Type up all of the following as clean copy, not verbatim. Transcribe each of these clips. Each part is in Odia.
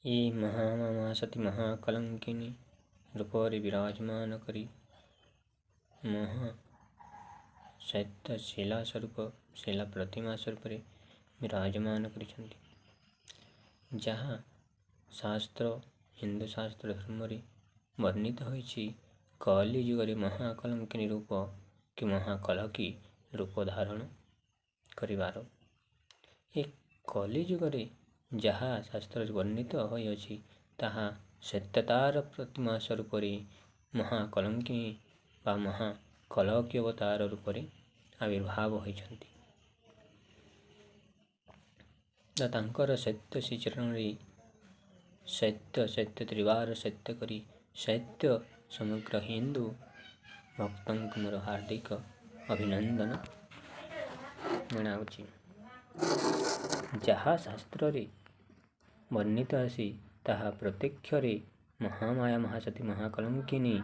ଏ ମହାସତୀ ମହାକଲଙ୍କିନୀ ରୂପରେ ବିରାଜମାନ କରି ମହା ସତ୍ୟ ଶିଳା ସ୍ୱରୂପ, ଶିଳା ପ୍ରତିମା ସ୍ୱରୂପରେ ବିରାଜମାନ କରିଛନ୍ତି, ଯାହା ଶାସ୍ତ୍ର, ହିନ୍ଦୁ ଶାସ୍ତ୍ର ଧର୍ମରେ ବର୍ଣ୍ଣିତ ହୋଇଛି। କଲି ଯୁଗରେ ମହାକଲଙ୍କିନୀ ରୂପ କି ମହାକଲକୀ ରୂପ ଧାରଣ କରିବାର, ଏ କଲି ଯୁଗରେ ଯାହା ଶାସ୍ତ୍ରରେ ବର୍ଣ୍ଣିତ ହୋଇଅଛି, ତାହା ସତ୍ୟତାର ପ୍ରତିମା ସ୍ୱରୂପରେ ମହାକଲଙ୍କିନୀ ବା ମହାକଲକୀ ଅବତାର ରୂପରେ ଆବିର୍ଭାବ ହୋଇଛନ୍ତି। ତାଙ୍କର ସତ୍ୟ ଶ୍ରୀଚରଣରେ ସତ୍ୟ ସତ୍ୟ ତ୍ରିବାର ସତ୍ୟ କରି ସତ୍ୟ ସମଗ୍ର ହିନ୍ଦୁ ଭକ୍ତଙ୍କୁ ମୋର ହାର୍ଦ୍ଦିକ ଅଭିନନ୍ଦନ ଜଣାଉଛି। ଯାହା ଶାସ୍ତ୍ରରେ ବର୍ଣ୍ଣିତ ଅଛି, ତାହା ପ୍ରତ୍ୟକ୍ଷରେ ମହାମାୟା ମହାସତୀ ମହାକଲଙ୍କିନୀ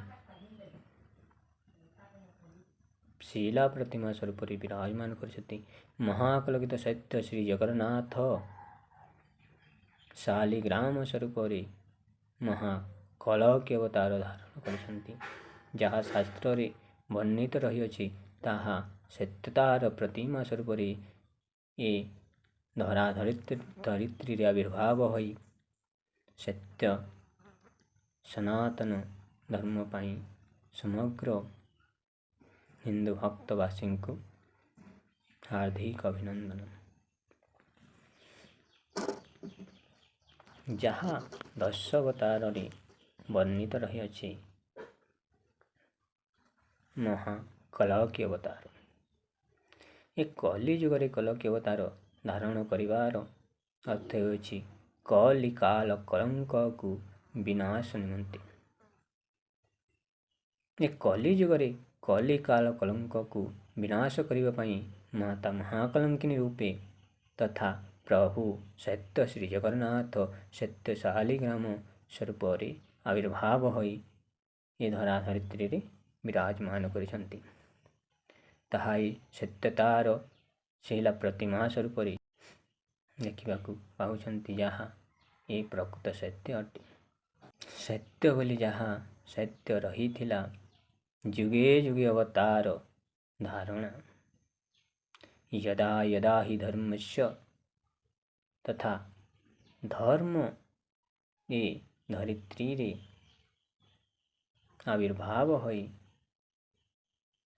ଶିଲା ପ୍ରତିମା ସ୍ୱରୂପରେ ବିରାଜମାନ କରିଛନ୍ତି। ମହାକଲକିତ ସତ୍ୟ ଶ୍ରୀ ଜଗନ୍ନାଥ ଶାଲିଗ୍ରାମ ସ୍ୱରୂପରେ ମହାକଳକୀ ଅବତାର ଧାରଣ କରିଛନ୍ତି। ଯାହା ଶାସ୍ତ୍ରରେ ବର୍ଣ୍ଣିତ ରହିଅଛି, ତାହା ସତ୍ୟତାର ପ୍ରତିମା ସ୍ୱରୂପରେ ଏ ଧରା ଧରିତ୍ରୀରେ ଆବିର୍ଭାବ ହୋଇ ସତ୍ୟ ସନାତନ ଧର୍ମ ପାଇଁ ସମଗ୍ର ହିନ୍ଦୁ ଭକ୍ତବାସୀଙ୍କୁ ହାର୍ଦ୍ଦିକ ଅଭିନନ୍ଦନ। ଯାହା ଦଶାବତାରରେ ବର୍ଣ୍ଣିତ ରହିଅଛି, ମହାକଳକୀ ଅବତାର, ଏ କଲି ଯୁଗରେ କଳକୀ ଅବତାର ଧାରଣ କରିବାର ଅର୍ଥ ହେଉଛି କଲିକାଲ କଳଙ୍କକୁ ବିନାଶ ନିମନ୍ତେ। ଏ କଲି ଯୁଗରେ କଲିକାଲ କଳଙ୍କକୁ ବିନାଶ କରିବା ପାଇଁ ମାତା ମହାକଲଙ୍କିନୀ ରୂପେ ତଥା ପ୍ରଭୁ ସତ୍ୟ ଶ୍ରୀ ଜଗନ୍ନାଥ ସତ୍ୟ ଶାଲିଗ୍ରାମ ସ୍ୱରୂପରେ ଆବିର୍ଭାବ ହୋଇ ଏ ଧରା ଧରିତ୍ରୀରେ ବିରାଜମାନ କରିଛନ୍ତି। ତାହା ହିଁ ସତ୍ୟତାର ଶିଲା ପ୍ରତିମା ସ୍ୱରୂପରେ ଦେଖିବାକୁ ପାଉଛନ୍ତି, ଯାହା ଏ ପ୍ରକୃତ ସତ୍ୟ ଅଟେ। ସତ୍ୟ ବୋଲି ଯାହା ସତ୍ୟ ରହିଥିଲା ଯୁଗେ ଯୁଗେ ଅବତାର ଧାରଣା, ଯଦା ଯଦା ହି ଧର୍ମସ୍ୟ, ତଥା ଧର୍ମ ଏ ଧରିତ୍ରୀରେ ଆବିର୍ଭାବ ହୋଇ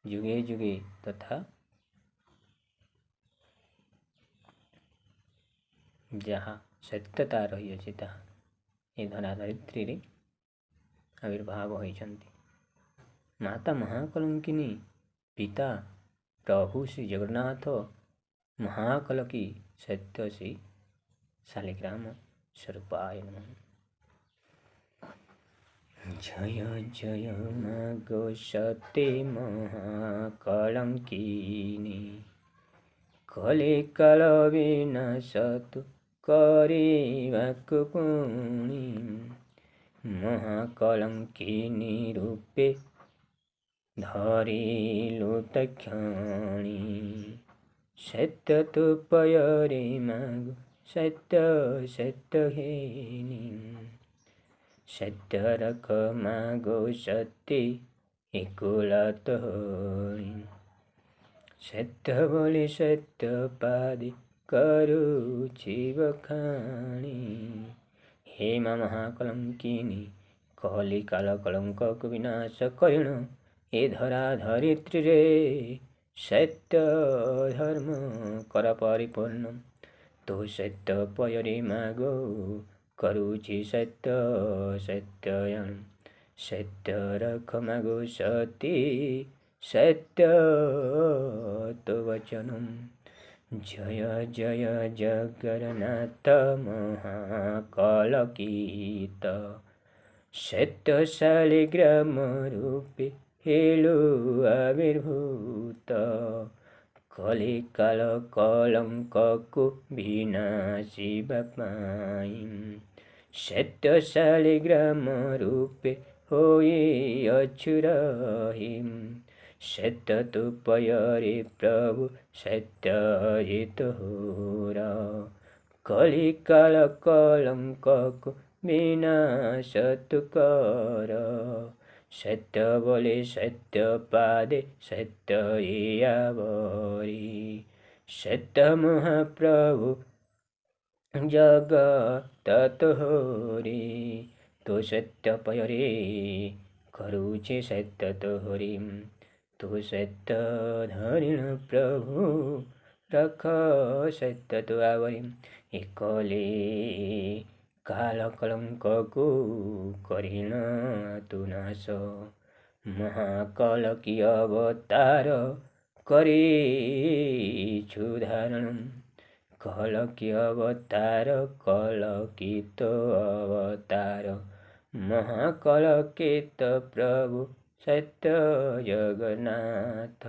ଯୁଗେ ଯୁଗେ ତଥା ଯାହା ସତ୍ୟତା ରହିଅଛି, ତାହା ଏ ଧରା ଧରିତ୍ରୀରେ ଆବିର୍ଭାବ ହୋଇଛନ୍ତି। ମାତା ମହାକଲଙ୍କିନୀ, ପିତା ପ୍ରଭୁ ଶ୍ରୀ ଜଗନ୍ନାଥ ମହାକଲକୀ ସତ୍ୟ ଶ୍ରୀ ଶାଲିଗ୍ରାମ ସ୍ୱରୂପାୟ ନମଃ। ଜୟ ଜୟ ମାଗୋ ସତୀ ମହାକଳଙ୍କିନୀ, କଲି କାଳ ବିନାଶ ତୁ କରିବାକୁ ପୁଣି ମହାକଳଙ୍କିନୀ ରୂପେ ଧରିଲୁ ତକ୍ଷଣି। ସତ୍ୟ ତୁ ପୟରେ ମାଗୁ ସତ୍ୟ ସତ୍ୟ ହେନି, ସତ୍ୟ ରଖ ମାଗୋ ସତୀ ଏକୁଳ ତୋହଣି। ସତ୍ୟ ବୋଲି ସତ୍ୟ ପାଦି କରୁଛି ବଖାଣି। ହେ ମା ମହାକଳଙ୍କିନୀ, କଲିକାଲ କଳଙ୍କକୁ ବିନାଶ କରିଣ ଏ ଧରା ଧରିତ୍ରୀରେ ସତ୍ୟ ଧର୍ମ କର ପରିପୂର୍ଣ୍ଣ। ତୋ ସତ୍ୟ ପୟରେ ମାଗୋ କରୁଛି ସତ୍ୟ ସତ୍ୟୟଣ, ସତ୍ୟ ରଖ ମାଗୋ ସତୀ ସତ୍ୟ ତୋ ବଚନ। ଜୟ ଜୟ ଜଗନ୍ନାଥ ମହାକଳକିତ ସତ୍ୟ ଶାଳିଗ୍ରାମ ରୂପେ ହେଲୁ ଆବିର୍ଭୂତ, କଲିକାଳ କଳଙ୍କକୁ ବିନାଶିବା ପାଇଁ ସତ୍ୟ ଶାଳିଗ୍ରାମ ରୂପେ ହୋଇଅଛୁ ରହି। ସତ୍ୟ ତୁ ପୟରେ ପ୍ରଭୁ ସତ୍ୟ ତୋର, କଳିକାଳ କଳଙ୍କକୁ ବିନାଶ ତୁ କର। ସତ୍ୟ ବୋଲେ ସତ୍ୟ ପାଦେ ସତ୍ୟ ଆବରି। ସତ୍ୟ ମହାପ୍ରଭୁ ଜଗତ ତୋହରି, ତୋ ସତ୍ୟ ପୟରେ କରୁଛି ସତ୍ୟ ତୋହରି। ତୁ ସତ୍ୟ ଧରିଣ ପ୍ରଭୁ ରଖ ସତ୍ୟ ତୁ ଆବରି। ଏକଲେ କାଳ କଳଙ୍କକୁ କରିଣ ତୁ ନାଶ, ମହାକଳ କି ଅବତାର କରିଛୁ ଧାରଣ। କଳକି ଅବତାର କଳକିତ ଅବତାର, ମହାକଳକିତ ପ୍ରଭୁ ସତ୍ୟ ଜଗନ୍ନାଥ।